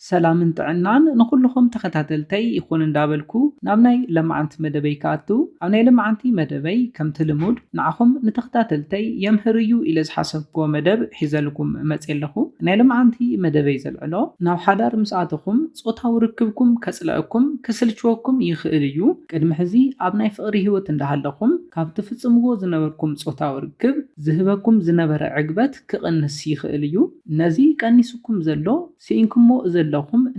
ሰላምን ጥዕናን ንኹልኹም ተኸታተልተይ ይኹን እንዳበልኩ ናብ ናይ ለማዓንቲ መደበይ ክኣቱ፣ ኣብ ናይ ለማዓንቲ መደበይ ከምቲ ልሙድ ንዓኹም ንተኸታተልተይ የምህር እዩ ኢለ ዝሓሰብክዎ መደብ ሒዘልኩም መፅየ ኣለኹ። ናይ ለማዓንቲ መደበይ ዘልዕሎ ናብ ሓዳር ምስ ኣተኹም ጾታዊ ርክብኩም ከፅልአኩም ክስልችወኩም ይኽእል እዩ። ቅድሚ ሕዚ ኣብ ናይ ፍቕሪ ህይወት እንዳሃለኹም ካብ ትፍፅምዎ ዝነበርኩም ጾታዊ ርክብ ዝህበኩም ዝነበረ ዕግበት ክቕንስ ይኽእል እዩ። ነዚ ቀኒስኩም ዘሎ ስኢንኩሞ ዘለኹም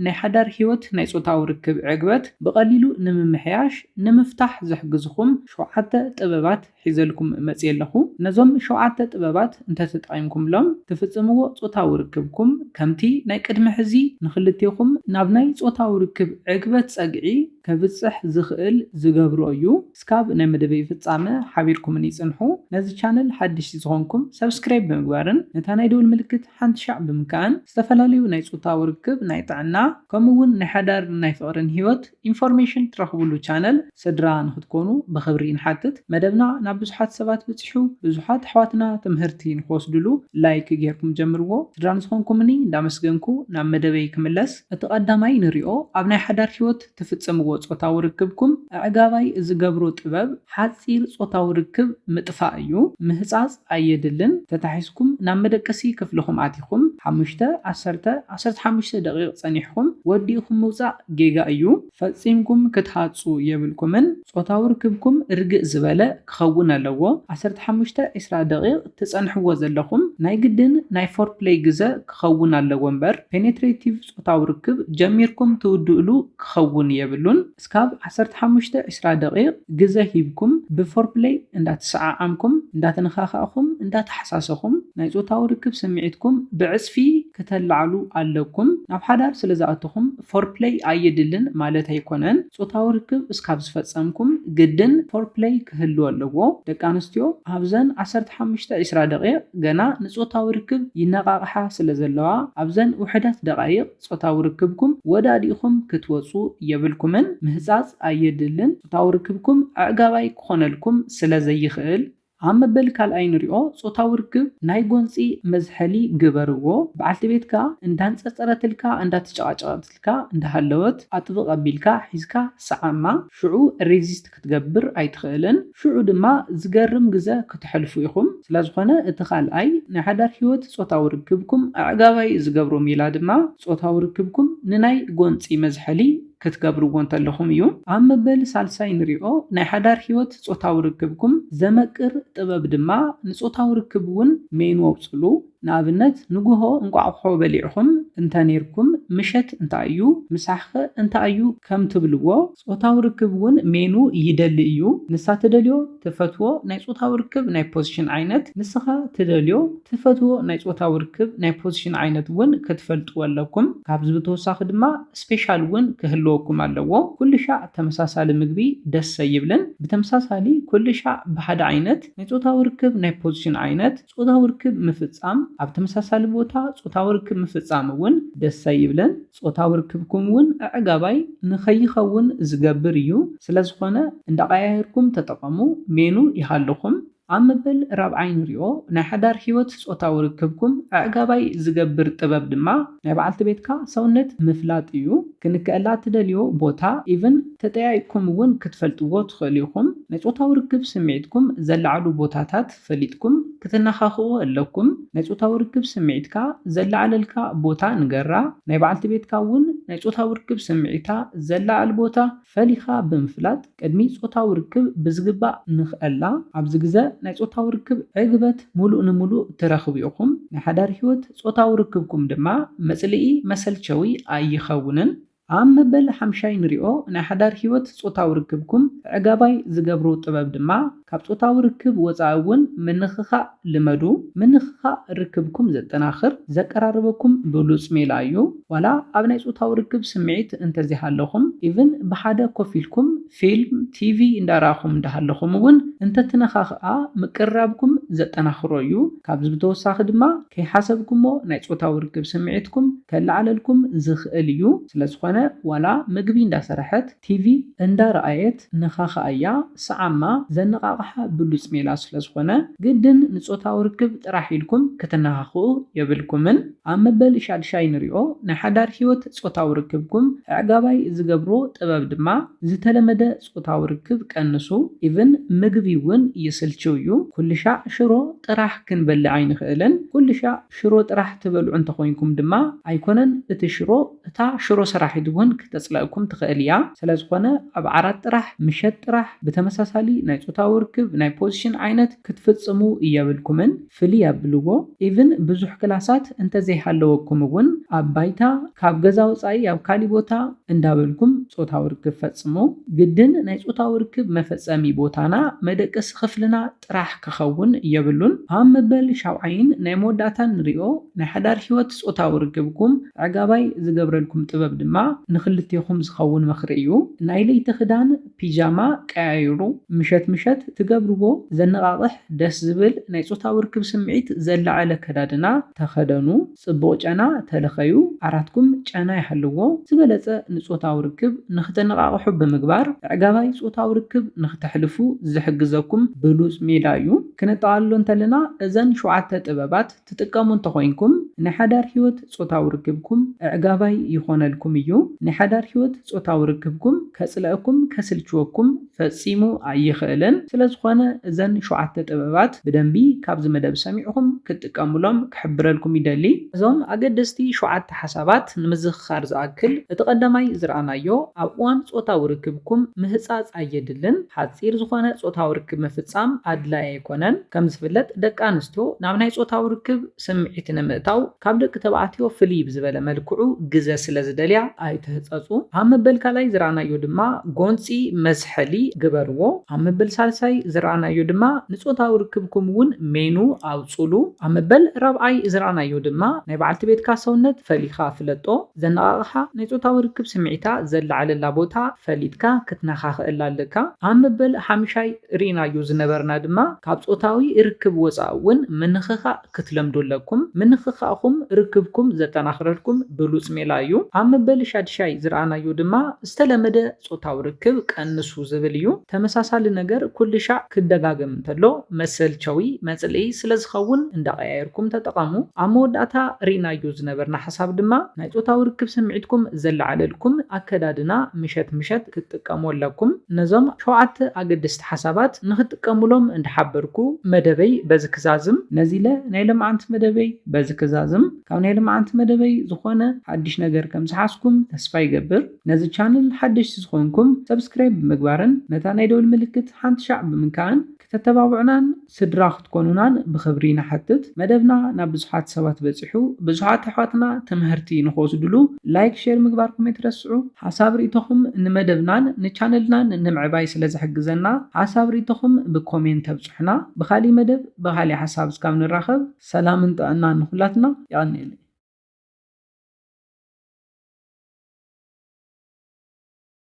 ናይ ሓዳር ህይወት ናይ ጾታዊ ርክብ ዕግበት ብቐሊሉ ንምምሕያሽ ንምፍታሕ ዘሕግዝኹም ሸውዓተ ጥበባት ሒዘልኩም መፅየ ኣለኹ። ነዞም ሸውዓተ ጥበባት እንተተጠቒምኩምሎም ትፍፅምዎ ጾታዊ ርክብኩም ከምቲ ናይ ቅድሚ ሕዚ ንክልቴኹም ናብ ናይ ጾታዊ ርክብ ዕግበት ጸግዒ ከብፅሕ ዝኽእል ዝገብሮ እዩ። እስካብ ናይ መደበይ ፍጻመ ሓቢርኩምኒ ይጽንሑ። ነዚ ቻነል ሓድሽ ዝኾንኩም ሰብስክራይብ ብምግባርን ነታ ናይ ደውል ምልክት ሓንቲ ሻዕ ብምክኣን ዝተፈላለዩ ናይ ጾታዊ ርክብ፣ ናይ ጥዕና ከምኡ እውን ናይ ሓዳር ናይ ፍቕርን ህይወት ኢንፎርሜሽን ትረኽብሉ ቻነል ስድራ ንክትኮኑ ብኽብሪ ንሓትት። መደብና ናብ ብዙሓት ሰባት በፂሑ ብዙሓት ኣሕዋትና ትምህርቲ ንክወስድሉ ላይክ ጌርኩም ጀምርዎ። ስድራ ንዝኾንኩምኒ እንዳመስገንኩ ናብ መደበይ ክምለስ። እቲ ቀዳማይ ንሪኦ ኣብ ናይ ሓዳር ህይወት ትፍጽምዎ ጾታዊ ርክብኩም ኣዕጋባይ ዝገብሮ ጥበብ ሓጺር ጾታዊ ርክብ ምጥፋእ እዩ። ምህጻጽ ኣየድልን። ተታሒዝኩም ናብ መደቀሲ ክፍልኹም ኣቲኹም ሓሙሽተ፣ ዓሰርተ፣ ዓሰርተ ሓሙሽተ ደቂቕ ጸኒሕኩም ወዲእኩም ምውጻእ ጌጋ እዩ። ፈጺምኩም ክትሃጹ የብልኩምን። ጾታዊ ርክብኩም ርግእ ዝበለ ክኸውን ኣለዎ። ዓሰርተ ሓሙሽተ ዒስራ ደቂቕ ትጸንሕዎ ዘለኹም ናይ ግድን ናይ ፎርፕለይ ግዘ ክኸውን ኣለዎ እምበር ፔኔትሬቲቭ ጾታዊ ርክብ ጀሚርኩም ትውድእሉ ክኸውን የብሉን። እስካብ ዓሰርተ ሓሙሽተ ዒስራ ደቂቕ ግዘ ሂብኩም ብፎርፕለይ እንዳተሰዓዓምኩም፣ እንዳተነኻኻእኹም፣ እንዳተሓሳሰኹም ናይ ጾታዊ ርክብ ስምዒትኩም ብዕጽፊ ክተላዕሉ ኣለኩም። ናብ ሓዳር ስለ ዝኣተኹም ፎርፕለይ ኣየድልን ማለት ኣይኮነን። ጾታዊ ርክብ እስካብ ዝፈጸምኩም ግድን ፎርፕለይ ክህሉ ኣለዎ። ደቂ ኣንስትዮ ኣብዘን ዓሰርተ ሓሙሽተ ዒስራ ደቂቕ ገና ንጾታዊ ርክብ ይነቓቕሓ ስለ ዘለዋ ኣብዘን ውሑዳት ደቓይቕ ጾታዊ ርክብኩም ወዳዲእኹም ክትወጹ የብልኩምን። ምህጻጽ ኣየድልን። ጾታዊ ርክብኩም ኣዕጋባይ ክኾነልኩም ስለ ዘይኽእል። ኣብ መበል ካልኣይ ንሪኦ ጾታዊ ርክብ ናይ ጎንጺ መዝሐሊ ግበርዎ። በዓልቲ ቤትካ እንዳንጸርጸረትልካ እንዳተጨቓጨቐትልካ እንዳሃለወት ኣጥብቕ ኣቢልካ ሒዝካ ሰዓማ። ሽዑ ሬዚስት ክትገብር ኣይትኽእልን። ሽዑ ድማ ዝገርም ግዘ ክተሕልፉ ኢኹም። ስለዝኾነ እቲ ካልኣይ ናይ ሓዳር ህይወት ጾታዊ ርክብኩም ኣዕጋባይ ዝገብሮ ሜላ ድማ ጾታዊ ርክብኩም ንናይ ጎንጺ መዝሐሊ ክትገብርዎ እንተለኹም እዩ። ኣብ መበል ሳልሳይ ንሪኦ ናይ ሓዳር ህይወት ጾታዊ ርክብኩም ዘመቅር ጥበብ ድማ ንጾታዊ ርክብ እውን ሜኑ ኣውፅሉ። ንኣብነት ንጉሆ እንቋቑሖ በሊዕኹም እንተኔርኩም ምሸት እንታይ እዩ፣ ምሳሕኸ እንታይ እዩ ከም ትብልዎ ጾታዊ ርክብ እውን ሜኑ ይደሊ እዩ። ንሳ ትደልዮ ትፈትዎ ናይ ጾታዊ ርክብ ናይ ፖዚሽን ዓይነት፣ ንስኻ ትደልዮ ትፈትዎ ናይ ጾታዊ ርክብ ናይ ፖዚሽን ዓይነት እውን ክትፈልጥዎ ኣለኩም። ካብዚ ብተወሳኺ ድማ ስፔሻል እውን ክህልወኩም ኣለዎ። ኩሉ ሻዕ ተመሳሳሊ ምግቢ ደስ ኣይብልን። ብተመሳሳሊ ኩሉ ሻዕ ብሓደ ዓይነት ናይ ጾታዊ ርክብ ናይ ፖዚሽን ዓይነት ጾታዊ ርክብ ምፍጻም፣ ኣብ ተመሳሳሊ ቦታ ጾታዊ ርክብ ምፍጻም እውን ደስ ኣይብልን። ጾታዊ ርክብኩም እውን ኣዕጋባይ ንኸይኸውን ዝገብር እዩ። ስለዝኾነ እንዳቐያየርኩም ተጠቐሙ፣ ሜኑ ይሃልኹም። ኣብ መበል ራብዓይ ንሪኦ ናይ ሓዳር ህይወት ጾታዊ ርክብኩም ኣዕጋባይ ዝገብር ጥበብ ድማ ናይ በዓልቲ ቤትካ ሰውነት ምፍላጥ እዩ። ክንከአላ ትደልዮ ቦታ ኢቭን ተጠያይቅኩም እውን ክትፈልጥዎ ትኽእሉ ኢኹም። ናይ ጾታዊ ርክብ ስምዒትኩም ዘለዓሉ ቦታታት ፈሊጥኩም ክትነኻኽእዎ ኣለኩም። ናይ ጾታዊ ርክብ ስምዒትካ ዘለዓለልካ ቦታ ንገራ። ናይ በዓልቲ ቤትካ እውን ናይ ጾታዊ ርክብ ስምዒታ ዘለዓል ቦታ ፈሊኻ ብምፍላጥ ቅድሚ ጾታዊ ርክብ ብዝግባእ ንኽእላ ኣብዚ ግዘ ናይ ጾታዊ ርክብ ዕግበት ሙሉእ ንሙሉእ ትረኽቡ ኢኹም። ናይ ሓዳር ህይወት ጾታዊ ርክብኩም ድማ መጽልኢ መሰልቸዊ ኣይኸውንን። ኣብ መበል ሓምሻይ ንሪኦ ናይ ሓዳር ህይወት ጾታዊ ርክብኩም ዕጋባይ ዝገብሩ ጥበብ ድማ ካብ ጾታዊ ርክብ ወጻኢ እውን ምንኽኻእ ልመዱ። ምንኽኻእ ርክብኩም ዘጠናኽር ዘቀራርበኩም ብሉጽ ሜላ እዩ። ዋላ ኣብ ናይ ጾታዊ ርክብ ስምዒት እንተዘይሃለኹም ኢቭን ብሓደ ኮፍ ኢልኩም ፊልም ቲቪ እንዳረኣኹም እንዳሃለኹም እውን እንተትነኻኽኣ ምቅርራብኩም ዘጠናኽሮ እዩ። ካብዚ ብተወሳኺ ድማ ከይሓሰብኩሞ ናይ ጾታዊ ርክብ ስምዒትኩም ከለዓለልኩም ዝኽእል እዩ። ስለዝኾነ ዋላ ምግቢ እንዳሰረሐት ቲቪ እንዳረኣየት ነኻኽኣያ፣ ሰዓማ፣ ዘነቓቕሓ ብሉፅ ሜላ ስለ ዝኾነ ግድን ንፆታዊ ርክብ ጥራሕ ኢልኩም ክትነኻኽኡ የብልኩምን። ኣብ መበል ሻድሻይ ንሪኦ ናይ ሓዳር ህይወት ፆታዊ ርክብኩም ኣዕጋባይ ዝገብሮ ጥበብ ድማ ዝተለመደ ፆታዊ ርክብ ቀንሱ። ኢቭን ምግቢ እውን ይስልችው እዩ። ኩልሻዕ ሽሮ ጥራሕ ክንበልዕ ኣይንኽእልን። ኩልሻዕ ሽሮ ጥራሕ ትበልዑ እንተኾይንኩም ድማ ኣይኮነን እቲ ሽሮ እታ ሽሮ ሰራሒት እውን ክተጽልኣኩም ትኽእል እያ። ስለዝኾነ ኣብ ዓራት ጥራሕ፣ ምሸት ጥራሕ ብተመሳሳሊ ናይ ጾታዊ ርክብ ናይ ፖዚሽን ዓይነት ክትፍጽሙ የብልኩምን። ፍልይ ኣብልዎ። ኢቭን ብዙሕ ክላሳት እንተዘይሃለወኩም እውን ኣብ ባይታ፣ ካብ ገዛ ወጻኢ ኣብ ካሊእ ቦታ እንዳበልኩም ጾታዊ ርክብ ፈጽሙ። ግድን ናይ ጾታዊ ርክብ መፈጸሚ ቦታና መደቀሲ ክፍልና ጥራሕ ክኸውን የብሉን። ኣብ መበል ሻውዓይን ናይ መወዳእታን ንሪኦ ናይ ሓዳር ህይወት ጾታዊ ርክብኩም ኣዕጋባይ ዝገብረልኩም ጥበብ ድማ ንክልቴኹም ዝኸውን ምኽሪ እዩ። ናይ ለይቲ ክዳን ፒጃማ ቀያይሩ። ምሸት ምሸት ትገብርዎ ዘነቓቕሕ ደስ ዝብል ናይ ጾታዊ ርክብ ስምዒት ዘላዓለ ኣከዳድና ተኸደኑ። ጽቡቕ ጨና ተለኸዩ። ዓራትኩም ጨና ይሃልዎ። ዝበለጸ ንጾታዊ ርክብ ንክትነቓቕሑ ብምግባር ኣዕጋባይ ጾታዊ ርክብ ንክተሕልፉ ዝሕግዘኩም ብሉጽ ሜላ እዩ። ክነጠቓልሎ እንተለና እዘን ሸውዓተ ጥበባት ትጥቀሙ እንተኾይንኩም ናይ ሓዳር ህይወት ጾታዊ ርክብኩም ኣዕጋባይ ይኾነልኩም እዩ። ናይ ሓዳር ህይወት ጾታዊ ርክብኩም ከጽልኣኩም ከስልችወኩም ፈጺሙ ኣይኽእልን። ስለዝኾነ እዘን ሸውዓተ ጥበባት ብደንቢ ካብዚ መደብ ሰሚዕኹም ክትጥቀሙሎም ክሕብረልኩም ይደሊ። እዞም ኣገደስቲ ሸውዓተ ሓሳባት ንምዝኽኻር ዝኣክል እቲ ቀዳማይ ዝረኣናዮ ኣብ እዋን ጾታዊ ርክብኩም ምህጻጽ ኣየድልን። ሓጺር ዝኾነ ጾታዊ ርክብ ምፍጻም ኣድላይ ኣይኮነን። ከም ዝፍለጥ ደቂ ኣንስትዮ ናብ ናይ ጾታዊ ርክብ ስምዒት ንምእታው ካብ ደቂ ተባዕትዮ ፍልይ ብዝበለ መልክዑ ግዘ ስለ ዝደልያ ኣይትህጸጹ። ኣብ መበል ካልኣይ ዝረኣናዮ ድማ ጎንጺ መዝሐሊ ግበርዎ። ኣብ መበል ሳልሳይ ዝረኣናዮ ድማ ንጾታዊ ርክብኩም እውን ሜኑ ኣውጹሉ። ኣብ መበል ራብዓይ ዝረኣናዮ ድማ ናይ በዓልቲ ቤትካ ሰውነት ፈሊኻ ፍለጦ። ዘነቓቕሓ ናይ ጾታዊ ርክብ ስምዒታ ዘለዓለላ ቦታ ፈሊጥካ ክትነኻኽእላ ኣለካ። ኣብ መበል ሓምሻይ ርኢናዮ ዝነበርና ድማ ካብ ጾታዊ ርክብ ወጻኢ እውን ምንኽኻእ ክትለምዱ ኣለኩም። ምንኽኻእኹም ርክብኩም ዘጠናኽረልኩም ብሉጽ ሜላ እዩ። ኣብ መበል ሻድሻይ ዝረኣናዮ ድማ ዝተለመደ ጾታዊ ርክብ ቀንሱ ዝብል እዩ። ተመሳሳሊ ነገር ኩሉ ሻዕ ክደጋገም እንተሎ መሰልቸዊ፣ መጽልኢ ስለ ዝኸውን እንዳቐያየርኩም ተጠቐሙ። ኣብ መወዳእታ ርኢናዮ ዝነበርና ሓሳብ ድማ ናይ ጾታዊ ርክብ ስምዒትኩም ዘለዓለልኩም ኣከዳድና ምሸት ምሸት ክትጥቀሙ ኣለኩም። ነዞም ሸውዓተ ኣገደስቲ ሓሳባት ንክትጥቀሙሎም እንዳሓበርኩ መደበይ በዚ ክዛዝም። ነዚ ኢለ ናይ ሎምዓንቲ መደበይ በዚ ክዛዝም። ካብ ናይ ሎምዓንቲ መደበይ ዝኾነ ሓድሽ ነገር ከም ዝሓዝኩም ተስፋ ይገብር። ነዚ ቻነል ሓደሽቲ ዝኾንኩም ሰብስክራይብ ብምግባርን ነታ ናይ ደወል ምልክት ሓንቲ ሻዕ ብምንካእን ከተተባብዑናን ስድራ ክትኮኑናን ብኽብሪ ንሓትት። መደብና ናብ ብዙሓት ሰባት በጺሑ፣ ብዙሓት ኣሕዋትና ትምህርቲ ንኽወስድሉ ላይክ፣ ሼር ምግባርኩም ኣይትረስዑ። ሓሳብ ርእይቶኹም ንመደብናን ንቻነልናን ንምዕባይ ስለ ዝሕግዘና፣ ሓሳብ ርእይቶኹም ብኮሜንት ተብጽሑና። ብኻሊእ መደብ ብኻሊእ ሓሳብ እስካብ ንራኸብ፣ ሰላምን ጥዕናን ንኹላትና። የቐንየለይ።